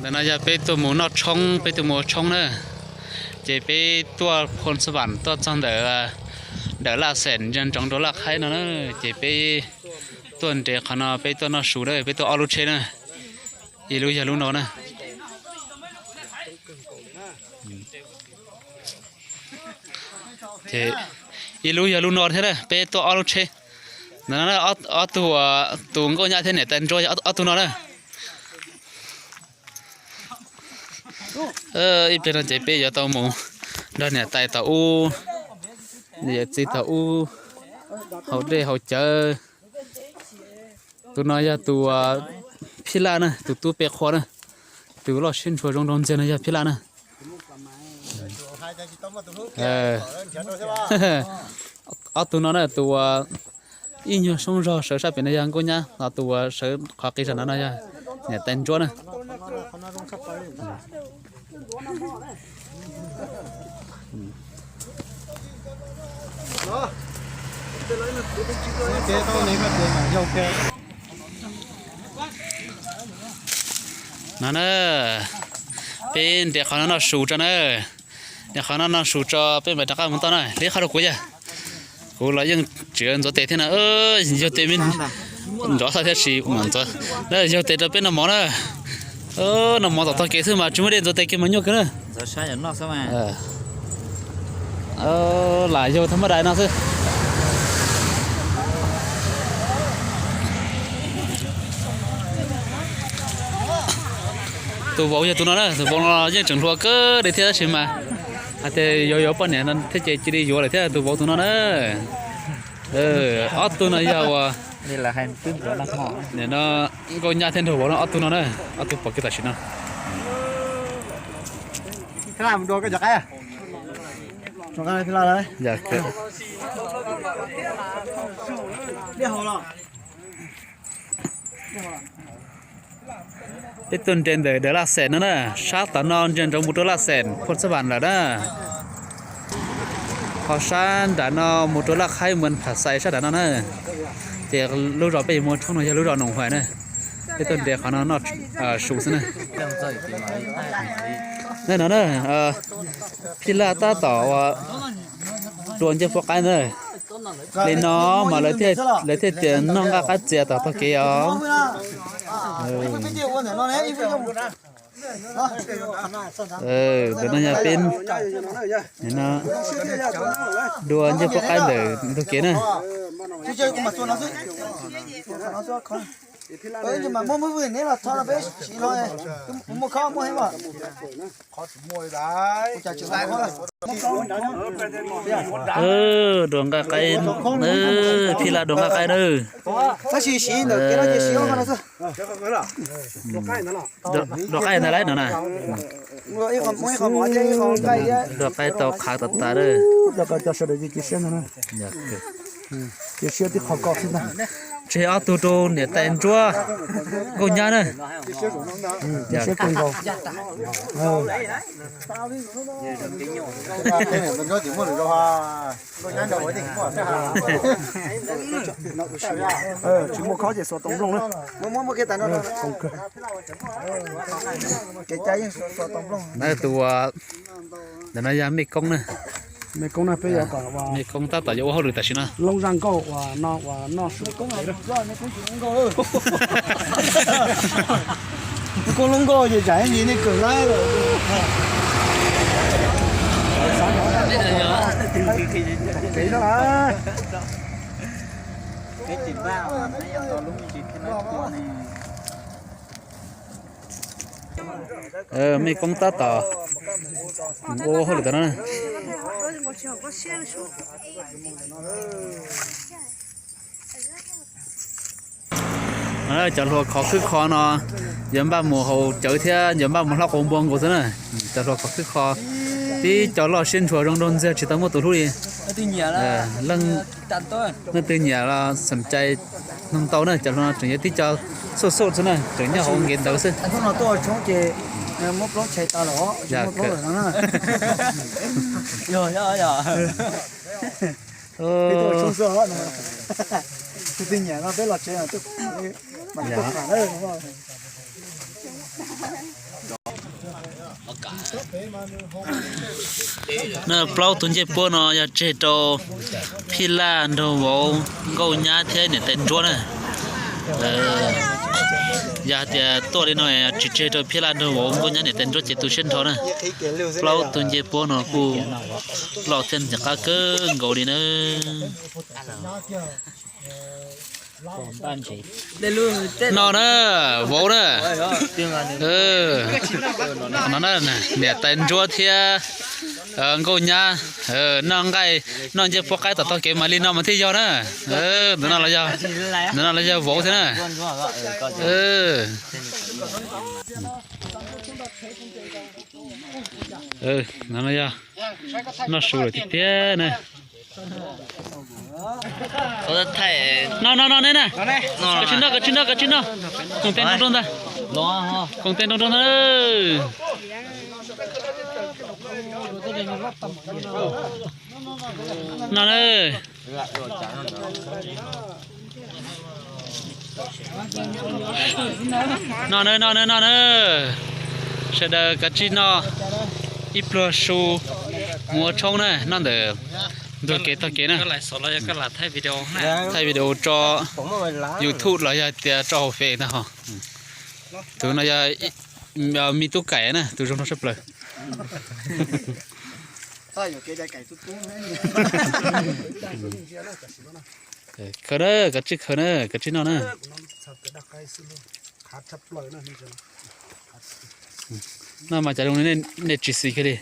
Ntawm no yog peb tuaj mus noj tshoob, peb tuaj mus ua tshoob na. Ces peb tuaj Phoo Xab Vam tuaj txog ntawm, ntawm Laj Xeem ntsia ntsoov rau Laj Khaib no na. Ces peb tuaj nres qhov no peb tuaj noj su na, peb tuaj ob lub tsheb na. Ib lub yog lub no na. Ces ib lub yog lub no thiab na, peb tuaj ob lub tsheb. Ntawm no ob tug, tus nkauj nyab thiab niam tais ntsuab yog ob tug no na. Ib pliag no ces peb yuav tau mus nrog niam tais tom ub, yawm txiv tom ub haus dej haus cawv. Tus no yog tus Phij Laj na, tus tub peb qhua na. Tus loj siab ntshua zoo nraug ntxiag no yog Phij Laj na. Ob tug no na, tus uas ib nyuag soob zog sawv sab pem no yog nkauj nyab, ho tus uas sawv qhov qis zog no no yog niam tais ntsuab na. No na, peb nres qhov no noj su tso na. Nres qhov no noj su tso peb mam rov qab mus toj na. Hlib qhov rau kuv yog, kuv los yeej tsis ntxuav tes thiab na. Yug tes, nrov xwb thiab tsis mam ntxuav. Yug tes rau peb noj mov na. Noj mov tom tog kev xwb mas tsis muaj dej ntxuav tes kiag mas nyuaj kawg na. Lam yug thaum maj dais no xwb. Tus vauv yog tus no na, tus vauv no yeej tseem hluas kawg li thiab tab sis mas hais tias yuav yuav poj niam no thiab ces cia li yuav lawm thiab tus vauv tus no na. Ob tug no yog uas, no, nkauj nyab thiab nraug vauv no ob tug no na, ob tug pom kiag tam sim no. Peb tuaj nres ntawm dawm Laj Xeem no na, sab tom no ntsia ntsoov mus rau Laj Xeem Phoo Xab Vam lawm na. Ho sab nram no mus rau Laj Khaib Muas Pham Xais sab nram no na. Ces lub zos peb yuav mus ua tshoob no yog lub zos Noom Huais na. Peb tuaj nres qhov no noj su xwb na. No na, Phij Laj tab tom ua dua ncej puab qaib na. Li no mas lawv thiaj tias noj nqaij qaib txias tom tog kev os. Ntawm no yog peb dua ncej puab qaib ntawm ntug kev na. Dua nqaij qaib, Phij Laj dua nqaij qaib na. Dua qaib ntawd lawm no na. Dua qaib tau qhav tas tas lawm. Tseg ob tug rau niam tais ntsuab nkauj nyab na. Tsis muaj khob ces xuas tos nplooj na. Tus, ntawm no yog mej koob na. Mej koob na, peb yuav kom mej koob tab tom yuav ua hauj lwm tam sim no. Loob zaj nkauj uas no uas noj su. Koob loob nkauj ces tsam ib ntsis nej kawm lawm. Mej koob tab tom ua hauj lwm tom no. Cov hluas khov khwb kho no yuav npaj mus haus cawv thiab yuav npaj mus hlob quav npua nkaus xwb na. Cov hluas khov khwb kho, tib co loj siab ntshua zoo nraug ntxiag tsis tau muaj tus hlub li. Leej twg nyiam los xam cai noog tau na, cov hluas no tseem yog tib co xuj xuj xwb na, tseem nyob hauv nkev ntawd xwb. Na plaub tug ncej puab no yog tseg rau Phij Laj nrog vauv Nkauj Nyab thiab niam tais Ntsuab na. Yog hais tias tuaj li no tsis tseg rau Phij Laj nrog vauv Nkauj Nyab niam tais Ntsuab ces tu siab nrho na. Plaub tug ncej puab no kuj loj thiab ntxim qab kawg nkaus li na. No na, vauv na. No na, niam tais Ntsuab thiab Nkauj Nyab noj nqaij noj ncej puab qaib tom tog kev mas li no mas thiaj yog na. Ntawm no los yog, ntawm no los yog vauv thiab na. No yog noj su lawm tiag tiag na. No no no ne na. Koj tsis noj, koj tsis noj, koj tsis noj. Koom tes nroo rau ntag. Koom tes nroo rau ntag. No na. No na, no na, no na. Sawv daws kav tsij noj ib pluag su mus ua tshoob na, noj ntawm ntug kev tog kev na. Thaij video tso YouTube los yog tias tso hauv Face ntag ho. Tus no yog Me Tub Kaim na, tus zoo nraug tshaj plaws. Khaws na, kav tsij khaws na, kav tsij noj na. Noj mas cas zoo li nej tsis xis kiag li.